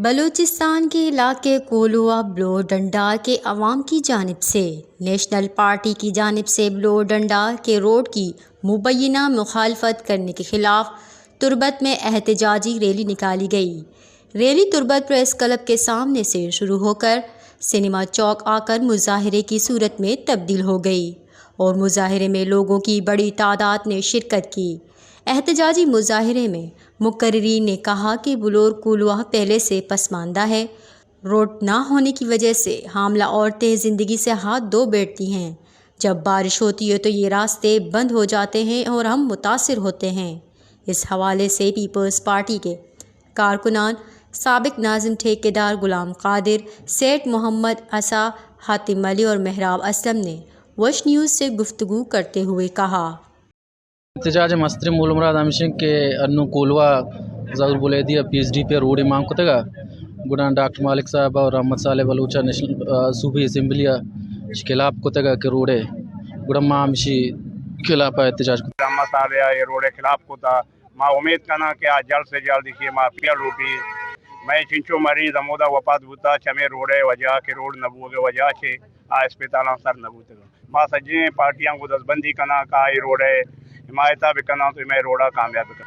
بلوچستان کے علاقے کولواہ بلور ڈنڈار کے عوام کی جانب سے نیشنل پارٹی کی جانب سے بلور ڈنڈار کے روڈ کی مبینہ مخالفت کرنے کے خلاف تربت میں احتجاجی ریلی نکالی گئی۔ ریلی تربت پریس کلب کے سامنے سے شروع ہو کر سنیما چوک آ کر مظاہرے کی صورت میں تبدیل ہو گئی اور مظاہرے میں لوگوں کی بڑی تعداد نے شرکت کی۔ احتجاجی مظاہرے میں مقررین نے کہا کہ بلور کولواہ پہلے سے پسماندہ ہے، روڈ نہ ہونے کی وجہ سے حاملہ عورتیں زندگی سے ہاتھ دھو بیٹھتی ہیں، جب بارش ہوتی ہے تو یہ راستے بند ہو جاتے ہیں اور ہم متاثر ہوتے ہیں۔ اس حوالے سے پیپلز پارٹی کے کارکنان سابق ناظم ٹھیکیدار غلام قادر، سیٹھ محمد عصا، حاتم علی اور مہراب اسلم نے وش نیوز سے گفتگو کرتے ہوئے کہا۔ احتجاج ءِ مستریں مول ءُ مراد ہمیش اِنت کہ انوں کولواہ ظہور بلیدی ءَ پی ایس ڈی پی ءَ روڈے مان کتگ ءَ، گڑا ڈاکٹر مالک صاحب ءُ رحمت صالح بلوچ ءَ نیشنل، آ، صوبائی اسمبلی ءَ خلاف کتگ ءَ کہ روڈے، گڑا ما ہمیشی خلاف ءَ احتجاج کتگ۔ رحمت صالح ءَ اے روڈے خلاف کتگ، ما امید کناں کہ آ جلد سے جلد ایشی ءِ معافی ءَ لوٹی۔ مئے چنچو مریض ہمودا وفات بوتگ چمے روڈے وجہ کہ روڈ نہ بوگ ءِ وجہ چہ آ اسپتالاں سر نہ بوتگ۔ ما سجیں پارٹیاں گوں دزبندی کناں کہ آ اے روڈ ءِ حمایت ءَ بہ کناں تو مئے روڈ ءَ کامیاب بہ کناں۔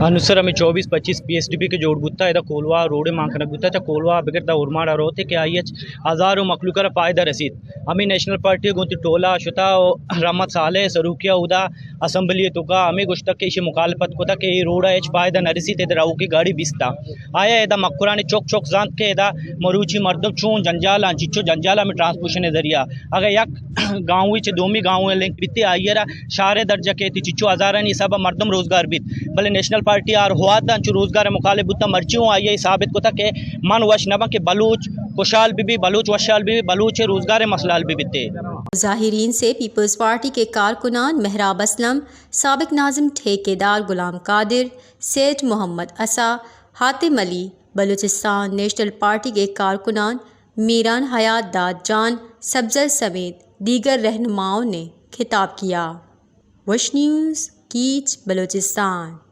انوں سر ہمے چوبیس پچیس پی ایس ڈی پی کہ جوڑ بوتگ، ادا کولواہ روڈے مان کنگ بوتگ، چہ کولواہ بگر تا اورماڑ ءَ روت کہ آئی ءَ ہچ ہزاروں مخلوق ءَ را فائدہ رسیت۔ ہمے نیشنل پارٹی ءَ گوں وتی ٹولہ ءَ شتگ ءُ رحمت صالح سروکی ءَ اودا اسمبلی ءِ توکا ہمے گوشتگ کہ ایشی مخالفت کتگ کہ اے روڈ ءَ ہچ فائدہ نہ رسیت، ادا روکی گاڑی بیست ءَ۔ آیا ادا مکرانی چک چک زانت کہ ادا مروچی مردم چون جنجالاں، چچو جنجالاں ہمے ٹرانسپورشن ءِ ذریعہ۔ اگاں یک گاؤں چہ دومی گاؤں ءَ لنک بیت، آئی ءَ را شہر ءِ درجہ کیت، چچو ہزارانی حساب ءَ مردم روزگار بیت، بلے نیشنل پارٹی ہر وھد ءَ انچو روزگار ءِ مخالف بوتگ، مرچی اوں آئی ءَ ثابت کتگ کہ من وش نہ باں کہ بلوچ خوشحال بہ بی، بلوچ وشحال بہ بی، بلوچ ءِ روزگار ءِ مسئلہ حل بہ بیت۔ مظاہرین سے پیپلز پارٹی کے کارکنان مہراب اسلم، سابق ناظم ٹھیکیدار غلام قادر، سیٹھ محمد عصا، حاتم علی، بلوچستان نیشنل پارٹی کے کارکنان میران حیات داد جان سبزل سمیت دیگر رہنماؤں نے خطاب کیا۔ وش نیوز، کیچ، بلوچستان۔